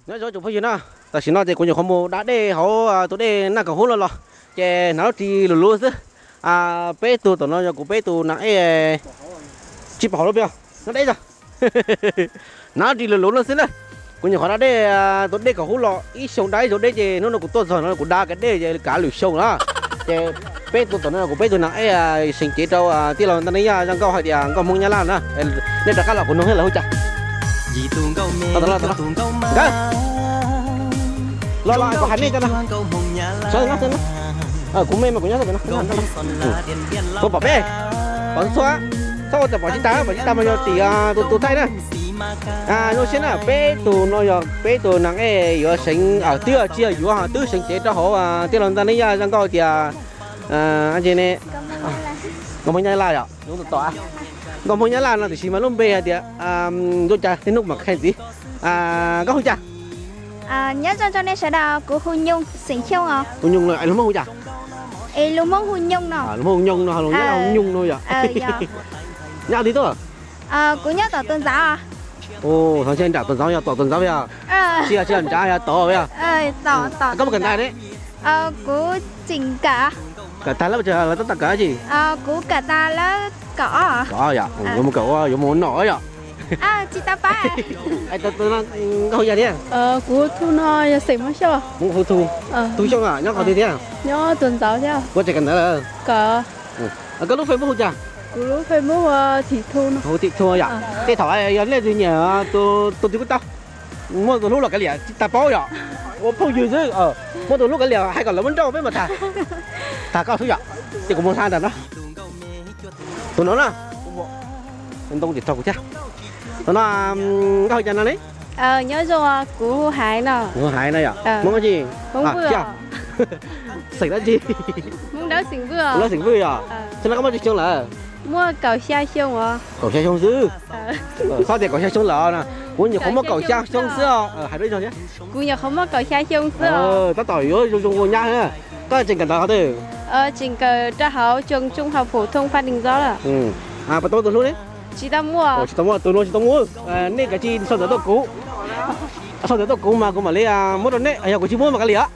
Nyob zoo tsoom phooj ywg na, tam sim no ces kuv nyuam qhuav mus da dej hauv tus dej Naj Kaum Hub no los, ces hnav lub ris luv luv xwb. Peb tug tom no yog kuv peb tus nas ej tsib pam hauv lub pia, no deb zog. Hnav lub ris luv luv no xwb na. Kuv nyuam qhuav da dej tus dej Kaum Hub los ib xyoo da ib zaug deb ces hnub no kuv tuaj txog no kuv da kiag dej ces kav lwm xyoo na. Ces peb tug tom no kuv peb tug nas ej seev cev rau tij laug Ntaj Neeb Yaj zaj nkauj hais tias nkauj Hmoob Nyab Laj na. Nej rov qab los kuv nug thiab lawv hu cas. Nkawd los los kuv hais nej tso na. Kuv me mas kuv nyob, kuv pom peb, pom txhua, txhob ua txam pom tsis tag, pom tsis tag mas yog tim tus thaij na. Zoo siab na, peb tug no yog peb tug nas ej yuav seev, twb tsis yog yuav, twb seev cev rau hauv tij laug Ntaj Neeb Yaj zaj nkauj tias nkauj Hmoob Nyab Laj yom, nkauj Hmoob Nyab Laj no tiam sis mas lub npe hais tias zoo cas tej hnub mam qhia ntxiv. Koj hu cas? Nyob zoo rau nej sawv daws, kuv hu Nyooj, xeem Xyooj os. Hu Nyooj no es lus Hmoob hu cas? Es lus Hmoob hu Nyooj no. Lus Hmoob hu Nyooj no, lus Nyab Laj hu Nyooj no yom. Nyob qhov twg tuaj? Kuv nyob tom Tuam Ntxauv. Thaum ntshe nram Tuam Ntxauv yog, tom Tuam Ntxauv yog. Tsis yog, tsis yog nram, yog tom yog. Koj puas kawm ntawv ne? Kuv tseem kawm. Kawm tag lawm, lawv tab tom kawm dab tsi? Kuv kawm tas lawm kaum ob. Kaum ob yom, yuav mus kawm ua, yuav mus ua nom yom. Tsis tau paub. Nkauj hu yam thiab? Kuv hu no yog xeem Hmoob Xyooj. Hmoob hu Thu. Thu Xyooj, nyob qhov twg thiab? Nyob Tuam Ntxauv thiab. Puas tseem kawm ntawv lawm? Kawm. Koj lub Facebook hu cas? Kuv lub Facebook hu Thim Thu no. Hu Thim Thu yom. Tej thaum yog nej tus nyiam tus twg kuj tau, muaj tus hlub los kav liam tsis tas paub yom. Ua phooj ywg xwb, muaj tus hlub kav liam hais kom lawv muab nrauj peb mam tham. Tham koj xwb yom. Ces kuv mus hla ntawm no. Tus no na, ntoo tsis raug kuv thiab. Tus no, nkauj hu cas no ne? Nyob zoo, kuv hu Haiv no. Hu Haiv no yom. Hmoob dab tsi? Xeem dab tsi? Hmoob Dawb xeem Vwj. Hmoob Dawb xeem Vwj yom. Thaum no koj muaj tsawg xyoo lawm? Muaj kaum xya xyoo os. Kaum xya xyoo xwb. Txhob tias kaum xya xyoo lawm no. Kuv nyuam qhuav muaj kaum xya xyoo xwb os. Hais dua ib zaug thiab. Kuv nyuam qhuav muaj kaum xya xyoo xwb os. Tab tom yuav zoo zoo ua nyab. Koj tseem kawm ntawv qhov twg? Tseem kawm rau hauv trường trung học phổ thông Phan Đình Giót lawm. Puas tau muaj tus hlub ne? Tsis tau muaj. Tsis tau muaj, tus no tsis tau muaj. Nej kav tsij sau ntawv tuaj kuv. Sau ntawv tuaj kuv mas kuv mam li muab rau nej, yog kuv tsis muab mas kav liam.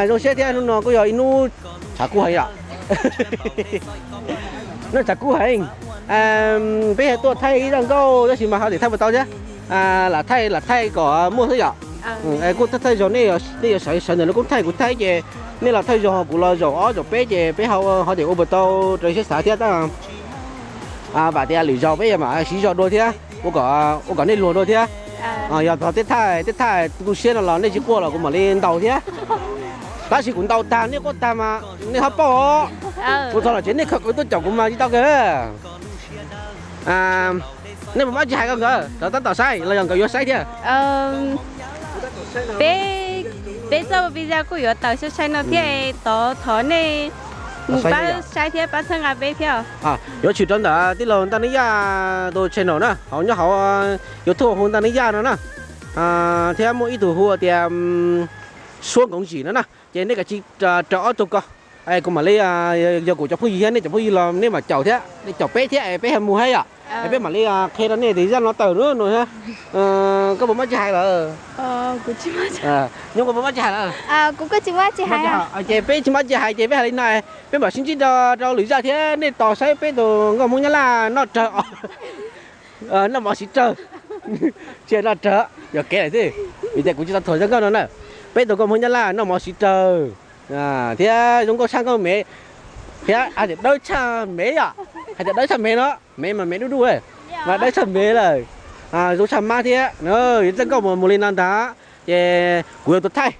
Zoo siab thiab, hnub no kuj yog ib hnub tshav kub heev yom. Hnub tshav kub heev. Peb tuaj thaij ib zaj nkauj tab sis mas ho tseem thaij puas tau thiab. Lam thaij, lam thaij kom muaj xwb yom. Kuj thaij thaij zog, nej yuav sawv sawv ntawm no kuj thaij, kuv thaij ces nej los thaij zog, kuv los zaum ob zaum peb ces peb ho tias ua puas tau raws siab xav thiab tab. Vam tias lwm zaus peb mam siv zog dua thiab, ua kom nej luag dua thiab. Yog txog tej thaij, tej thaij tu siab no los nej tsis quaj los kuv mam li ntaus thiab. Tab sis kuv ntaus tag nej quaj tag mas nej ho paub. Kuv txog los tsev nej khaws qws tuaj caum kuv mas tsis tau kawg. Nej puas muaj dab tsi hais rau nkawd, nkawd tab tom saib los yog nkawd yuav saib thiab? Peb, peb txoj video kuj yuav tawm sai sai no thiab, tos thov nej mus pab saib thiab pab txhawb nqa peb thiab. Yuav tshwm rau ntawm tij laug Ntaj Neeb Yaj tus channel na, hauv nyob hauv YouTube hu Ntaj Neeb Yaj no na, thiab muaj ib tug hu tias Suab Nkoov Zim no na, ces nej kav tsij raws ob tug ko. Kuv mam li, yog kuv cov phooj ywg thiab nej cov phooj ywg los nej mam caum thiab, nej caum peb thiab es peb ho mus thiab yom. Es peb mam li qhia rau nej tias zaj no tawm no thiab. Koj puas muaj tsi hais lawm? Nyob koj puas muaj tsi hais lawm? Ces peb tsis muaj tsi hais ces peb hais li no, peb mam sib ntsib rau lwm zaj thiab nej tos saib peb tus nkauj Hmoob Nyab Laj noj rawg, noj mov siv rawg. Tsis noj rawg, yog kev lawm xwb, vim tias kuv tsis tau thuam zaj nkauj no na. Peb tus nkauj Hmoob Nyab Laj noj mov siv rawg thiab zoo nkauj tshaj nkauj mev, thiab hais tias dawb tshaj mev yom, hais tias dawb tshaj mev no, mev mas mev dub dub, mas dawb tshaj mev lawm, zoo tshaj mab thiab. Zaj nkauj mus mus li no ntag, ces kuv yuav tus thaij,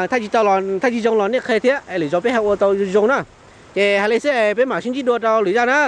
thaij tsis tau los thaij tsis zoo los nej qhia thiab es lwm zaus peb ho ua tau zoo zoo na. Ces hais li xwb es peb mam sib ntsib dua rau lwm zaj na.